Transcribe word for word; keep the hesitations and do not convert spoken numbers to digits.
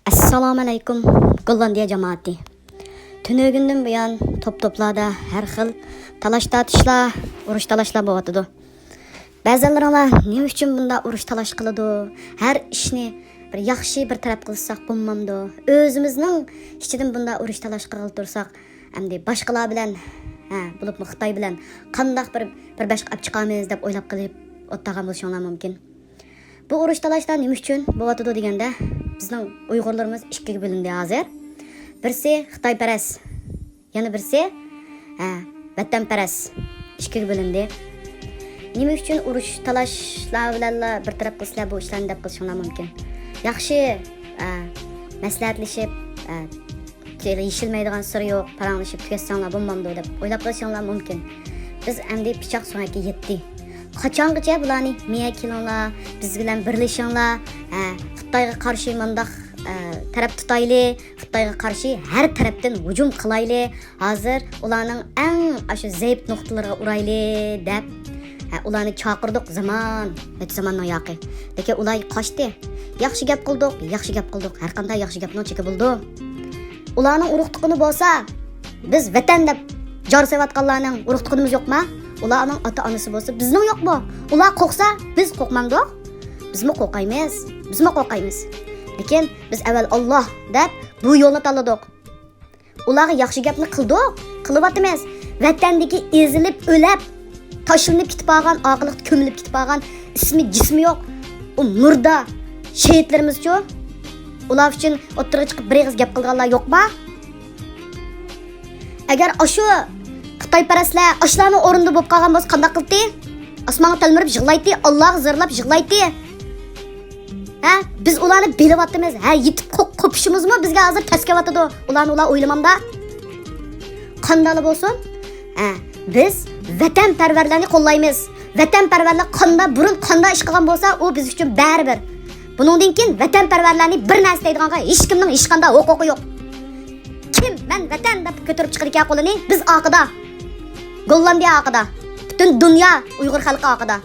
ئەسسالامۇئەلەيكۇم، گوللاندىيە جامائىتى. تۈنۈگۈندىن بۇيان توپ-توپلاردا ھەر خىل تالاش-تارتىشلار، ئۇرۇش-تالاشلار بولۇۋاتىدۇ. بەزىلىرىڭلار نېمە ئۈچۈن بۇنداق ئۇرۇش-تالاش قىلىدۇ؟ ھەر ئىشنى بىر ياخشى بىر تەرەپ قىلساق بولمامدۇ؟ ئۆزىمىزنىڭ ئىچىدىن بۇنداق ئۇرۇش-تالاش قىلغىلى تۇرساق، ئەمدى باشقىلار بىلەن، ھە، بولۇپمۇ خىتاي بىلەن قانداق بىر، بىر باشقا ئەپ چىقارمىز دەپ ئويلاپ قېلىپ ئولتۇرغان بولۇشۇڭلار مۇمكىن. بۇ ئۇرۇش-تالاشلار نېمە ئۈچۈن بولۇۋاتىدۇ دېگەندە، بىزنىڭ ئۇيغۇرلىرىمىز ئىككىگە بۆلۈندى ھازىر. بىرسى خىتايپەرەس، يەنە بىرسى، ھە، ۋەتەنپەرەس. ئىككىگە بۆلۈندى. نېمە ئۈچۈن ئۇرۇش-تالاشلار بىلەنلا بىر تەرەپ قىلسىلەر بۇ ئىشلارنى دەپ قىلىشىڭلار مۇمكىن. ياخشى، ھە، مەسلىھەتلىشىپ، ھە، يېشىلمەيدىغان سىرى يوق، پاراڭلىشىپ تۈگەتسەڭلار بولمامدۇ دەپ ئويلاپ قېلىشىڭلار مۇمكىن. بىز ئەمدى پىچاق سۆڭەككە يەتتى. قاچانغىچە بۇلارنى مېيە كېلىڭلار، بىز بىلەن بىرلىشىڭلار، ھە، خىتايغا قارشى مۇنداق، ھە، تەرەپ تۇتايلى، خىتايغا قارشى ھەر تەرەپتىن ھۇجۇم قىلايلى، ھازىر ئۇلارنىڭ ئەڭ ئاشۇ زەئىپ نۇقتىلىرىغا ئۇرايلى دەپ، ھە، ئۇلارنى چاقىردۇق زامان، نەچچە زاماننىڭ ياقى. لېكىن ئۇلار قاچتى. ياخشى گەپ قىلدۇق، ياخشى گەپ قىلدۇق. ھەر قانداق ياخشى گەپنىڭ چېكى بولىدۇ. ئۇلارنىڭ ئۇرۇق-تۇغقىنى بولسا، بىز ۋەتەن دەپ جار سېلىۋاتقانلارنىڭ ئۇرۇق-تۇغقىنىمىز يوقما؟ ئۇلارنىڭ ئاتا-ئانىسى بولسا، بىزنىڭ يوقمۇ؟ ئۇلار قورقسا، بىز قورقمامدۇق؟ بىزمۇ قورقايمىز. بىزمۇ قورقايمىز. لېكىن بىز ئەۋۋەل ئاللا دەپ بۇ يولنى تاللىدۇق. ئۇلارغا ياخشى گەپنى قىلدۇق، قىلىۋاتىمىز. ۋەتەندىكى ئېزىلىپ، ئۆلەپ، تاشلىنىپ كېتىپ قالغان، ئارقىلىقتا كۆمۈلۈپ كېتىپ قالغان، ئىسمى، جىسمى يوق، ئۇ مۇردا شېھىتلىرىمىزچۇ؟ ئۇلار ئۈچۈن ئوتتۇرىغا چىقىپ بىر ئېغىز گەپ قىلىدىغانلار يوقما؟ ئەگەر ئاشۇ خىتايپەرەسلەر ئاشۇلارنىڭ ئورنىدا بولۇپ قالغان بولسا، قانداق قىلتى؟ ئاسمانغا تەلمۈرۈپ يىغلايتتى، ئاللاغا زىرلاپ يىغلايتتى. ھە؟ بىز ئۇلارنى بىلىۋاتىمىز. ھە، يېتىپ قو-، قوپۇشىمىزمۇ بىزگە ھازىر تەس كېلىۋاتىدۇ. ئۇلارنى ئۇلار ئويلىمامدا. قانداقلا بولسۇن، ھە، بىز ۋەتەنپەرۋەرلەرنى قوللايمىز. ۋەتەنپەرۋەرلەر قاندا، بۇرۇن قاندا ئىش قىلغان بولسا، ئۇ بىز ئۈچۈن بەرىبىر. بۇنىڭدىن كېيىن ۋەتەنپەرۋەرلەرنى بىر نەرسە دەيدىغانغا ھېچكىمنىڭ ھېچقانداق ھوقۇقى يوق. كىم مەن ۋەتەن دەپ كۆتۈرۈپ چىقىدىكەن قولىنى، بىز ئارقىدا. گوللاندىيە ئارقىدا. پۈتۈن دۇنيا ئۇيغۇر خەلقى ئارقىدا.